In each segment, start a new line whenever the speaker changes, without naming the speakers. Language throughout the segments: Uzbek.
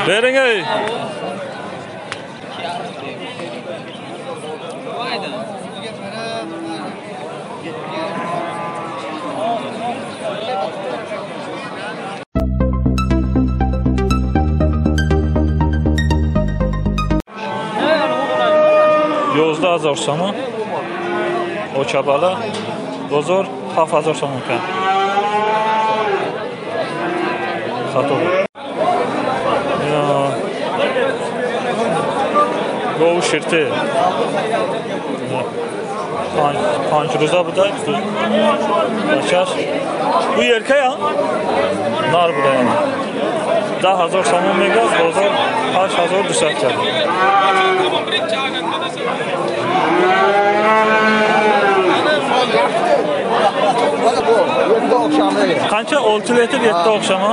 Bering ey. 11 000 сомон. Очабала бозор 7000 сомон кард. Хато. Гов ширте. 5 рӯза буда. Бачаш. Bu erkaya nar буда яъне. 10 000 сомон мегӯяд, бозор 8200 кард. Qancha? 6 litr 7 oqshom.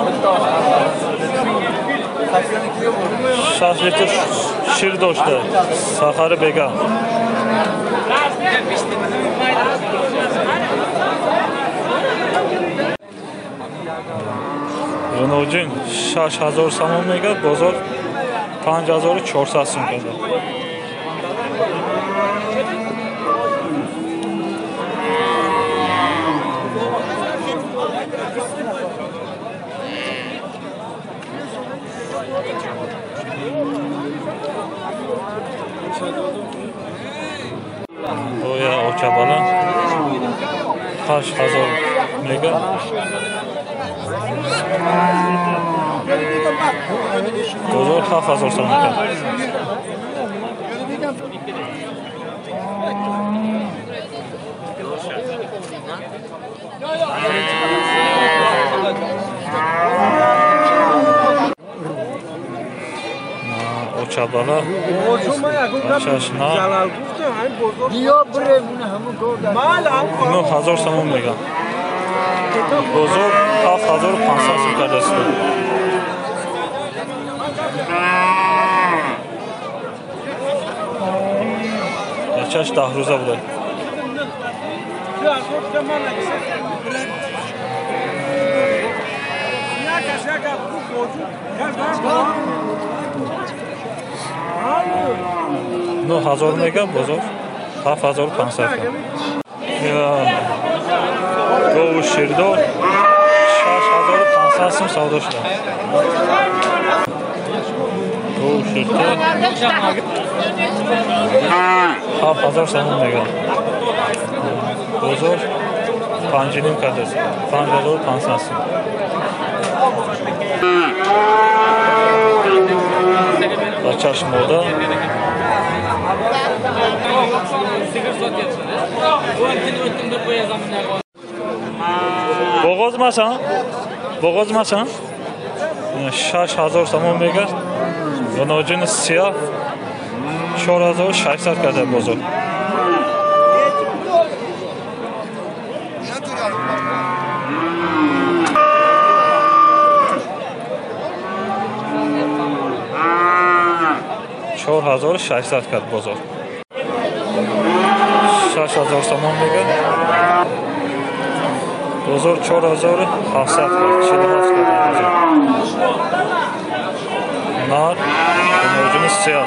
6 litr shir doshdi. Sahari bega. Renault 6000 сомон мегӯяд, бозор 5400 сом карда. Оя очабала 8000 мегӯяд. Бозор 7000 сомон кард. Очабала чашна 9000 сомон мегӯяд. Бозор 7500 сом кардааст. Бачаш 10 рӯза буда. 9000 мегӯяд, бозор 7500 кард. Гову ширдор 6500 сом савдо шуда. Гову ширдор 7000 сомон мегӯяд. Бозор 5,5 кардааст. 5500 сом. Бачаш мода. Боғозмасан? Боғозмасан? 6000 сомон мегӯяд. Ғаноҷини сиёҳ 4600 карда бозор. 4600 кард бозор. 6000 сомон мегӯяд. Бозор 4700 кард, 47 кард бозор. Нар ғаноҷини сиёҳ.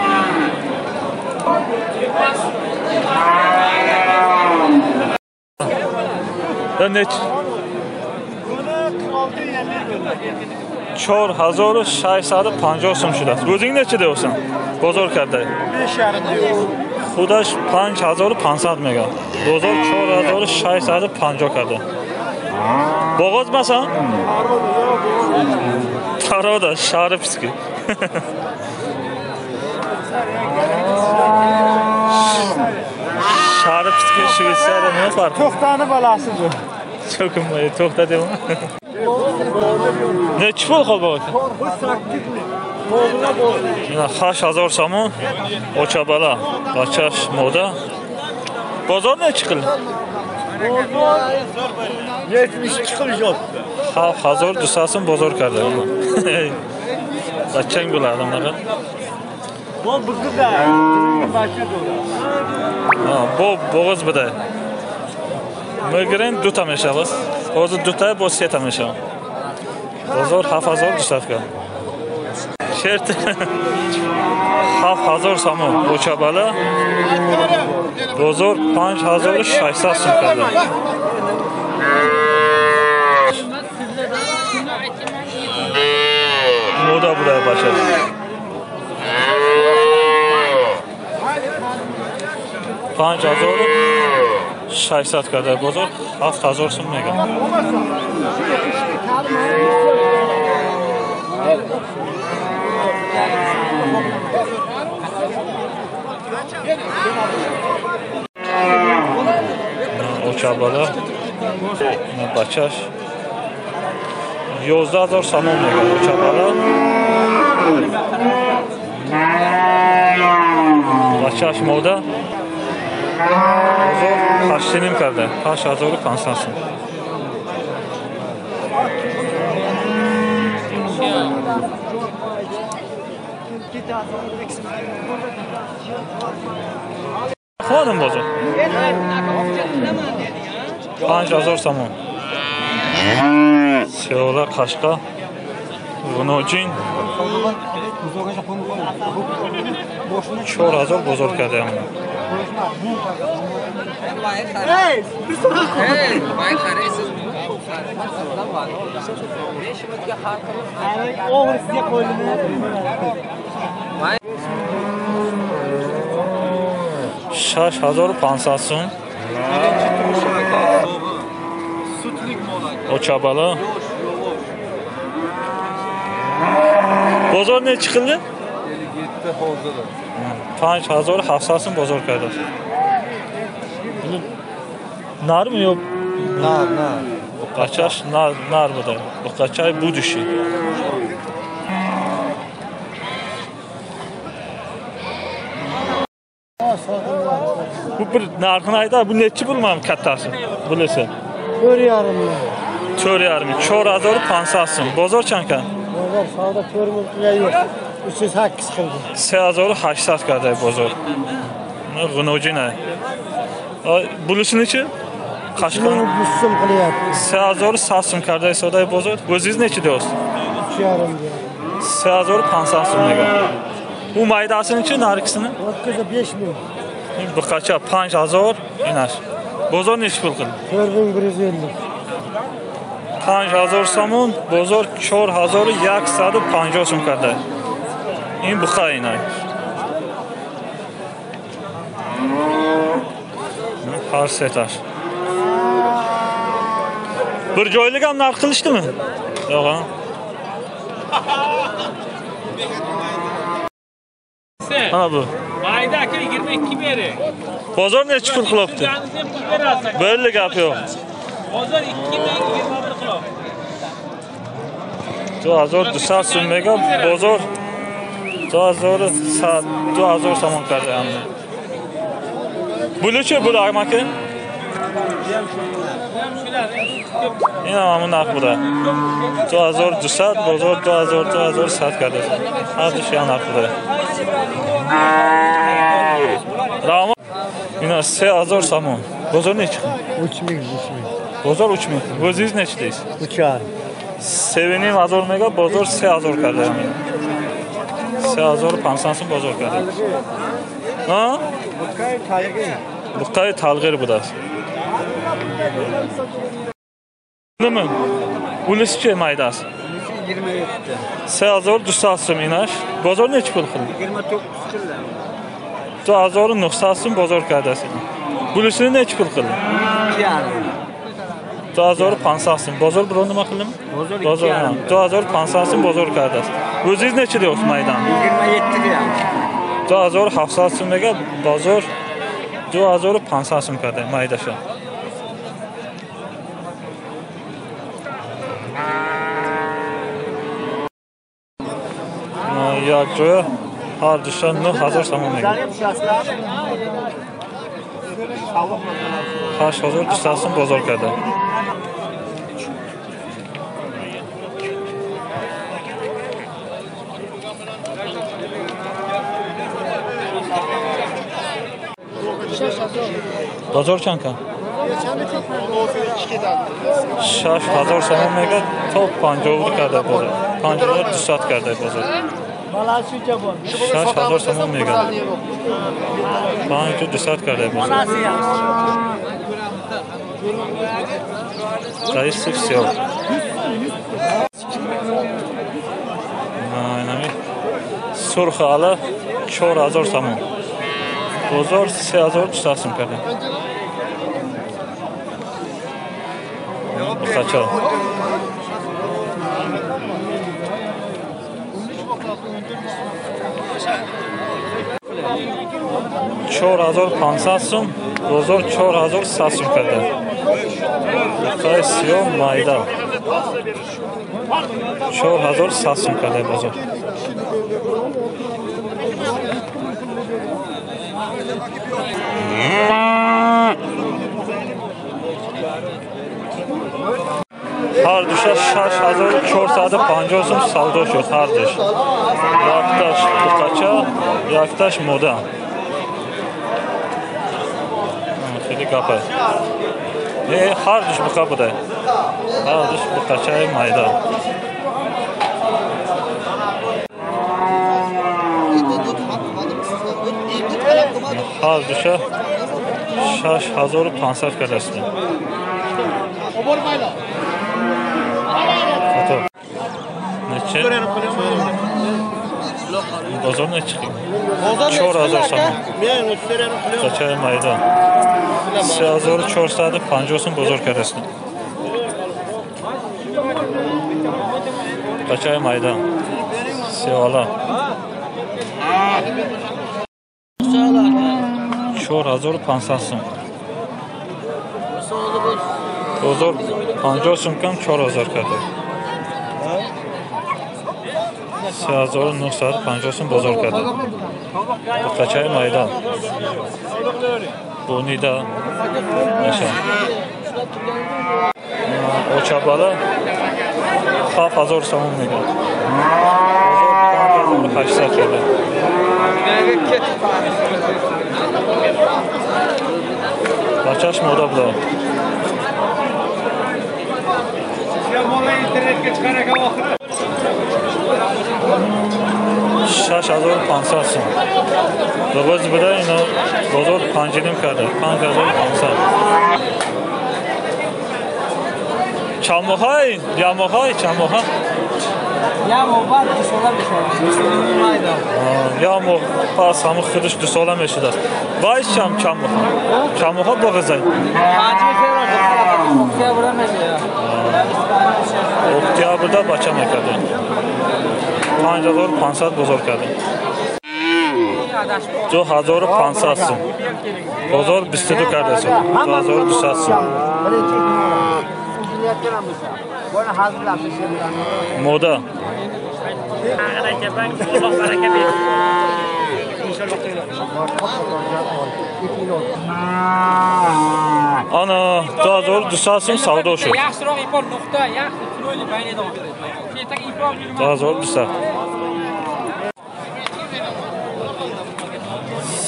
Да неч? 4650 сом шудааст. O'zing necha deyapsan? Bozor karday. Худаш 5500 мегӯяд. Бозор 4650 карда. Боғозмасан? Тарода, шарифский. Шарифский Швейцария nima farqi?
To'xtani balasidir.
Cho'kinmay, to'xta deyman. Nechi pul qoldi aka? Mana 8000 сомон очабала, бачаш мода. Бозор nechi qildi?
72 qilish yotdi.
7200 сум бозор карда. Бачанг bo'ladi bunaqa.
Bu buqida bacha to'g'ri.
Ha, bu bo'g'iz buda. Мегирем дута мешавад. Ҳозир дута бо сета мешавад. Бозор 7200 ка. Шерт 7000 сомон бочабала. Бозор 5600 сум карда. Мода буда бача. 5600 карда бозор 7000 сум мегам. Очабала бачаш 11000 сомон мегам очабала. Бачаш мода бозор 8.5 карда 8500 сум. Хладом бозор 5000 сомон. Сеола қашқа ғуноҷин 4000 бозор кардаам. 6500 сум. Очабала. Бозор nechi qildi?
57 hozir.
5700 сум бозор карда. Нарми ё
нар, нар.
Buqachash нар буда. Buqachay будущий. Bu bir narxini aytadi, bu nechi pul mana kattasi? Bilasiz.
4,5 ming.
4,5 ming. 4500 сум. Bozor chanka?
Bozor savdo 4 ming yo'q. 308 qildi.
3800 карда bozor. G'unojina. Bulisinichi? Qashqa
100 so'm qilyapti.
3100 so'm карда savdo bozor. O'zingiz nechi deysiz?
3,5 deyapti.
3500 so'm degan. Bu maydasinichi, narikisini?
35 ming.
Buqacha 5000 inash. Bozor nechi pul qildi?
4150.
5000 сомон, бозор 4150 сум карда. Ин буқа инай. Har setаш. Bir joylik ham narx qilishdimi? Yo'q, ha? Mana bu.
Mayda aka 22 bering.
Bozor nechi pul qilyapti? Bo'ldi, gap yo'q.
Bozor 2021 qilyapti.
2200 сум мега, бозор 2100 2000 сомон карда. Bulichi bu aka? Ин ҳам ҳамон нарх буда. 2200 бозор 2000 2100 карда. Ҳар душ як нарх буда. Раҳмат. Ина 3000 сомон. Бозор nechi?
3000, 3000.
Бозор 3000. O'zingiz nechi deysiz?
3,5.
7,5 мега, бозор 3000 карда. 3500 сум бозор карда. Ha? Buqay talg'ir budasi. Nima? Ulisichi maydasi?
27.
3200 сум inash. Bozor nechi pul qildi?
29 qildi.
2900 сум bozor kardasi. Bulisini nechi pul qildi?
2,5.
2500 сум. Bozor birov nima qildimi?
Bozor
2500 сум bozor kardasi. O'zingiz nechi deyapsiz maydon?
27 deyapti.
2700 сум mega, bozor 2500 сум карда майдаша. Як ҷоя ҳар душа 9000 сомон мегирад. 8200 сум бозор карда. Бозор чанд кан? 6000 сомон мега то 52 карда бозор. 5200 карда бозор. 6000 сомон мега. 5200 карда бозор. Раис всё. Инами сурх ала 4000 сомон. Бозор 3200 сом карда. Бухача. 4500 сум, бозор 4100 сум карда. Бухаи сиёҳ майда. 4100 сум карда бозор. Ҳар душа 6450 сум савдо шуд ҳар душ. Якташ буқача, якташ мода. Хеле гапа. Ҳар душ буқа буда. Ҳар душ буқачаи майда. Ҳар душа 6500 кардастем. Neçe? Бозор neçe? 4000 сомон. Чачаи майда. 3450 сум бозор кардастем. Чачаи майда. Сиёла. 4500 сум. Бозор 50 сум кам 4000 карда. 3950 сум бозор карда. Буқачаи майда. Бунида меша. Очабала 7000 сомон мегирад. Бозор 5800 карда. Бачаш мода буда. 6500 сум. Боз буда ино бозор 5.5 карда. 5500. Чанд моҳай? Як моҳай? Чанд моҳа?
Як моҳ баъд 2 сола мешавад.
Як моҳ пас ҳамон худаш 2 сола мешудааст. Вай чанд моҳа? Чанд моҳа боғизай?
5 феврал октябрда мешавад.
Октябрда бача мекардем. 5500 бозор кардем. 2500 сум. Бозор 22 кардааст. 2200 сум. Мода. Ана 2200 сум савдо шуд. 2200.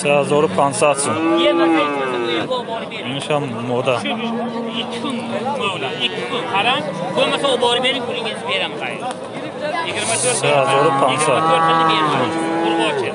3500 сум. Иншам мода.
2 kun mavla, 2 kun qarang, bo'lmasa olib borib bering, pulingizni beraman qayerga. 24
3500.
24 bermaymiz. Urg'ochi.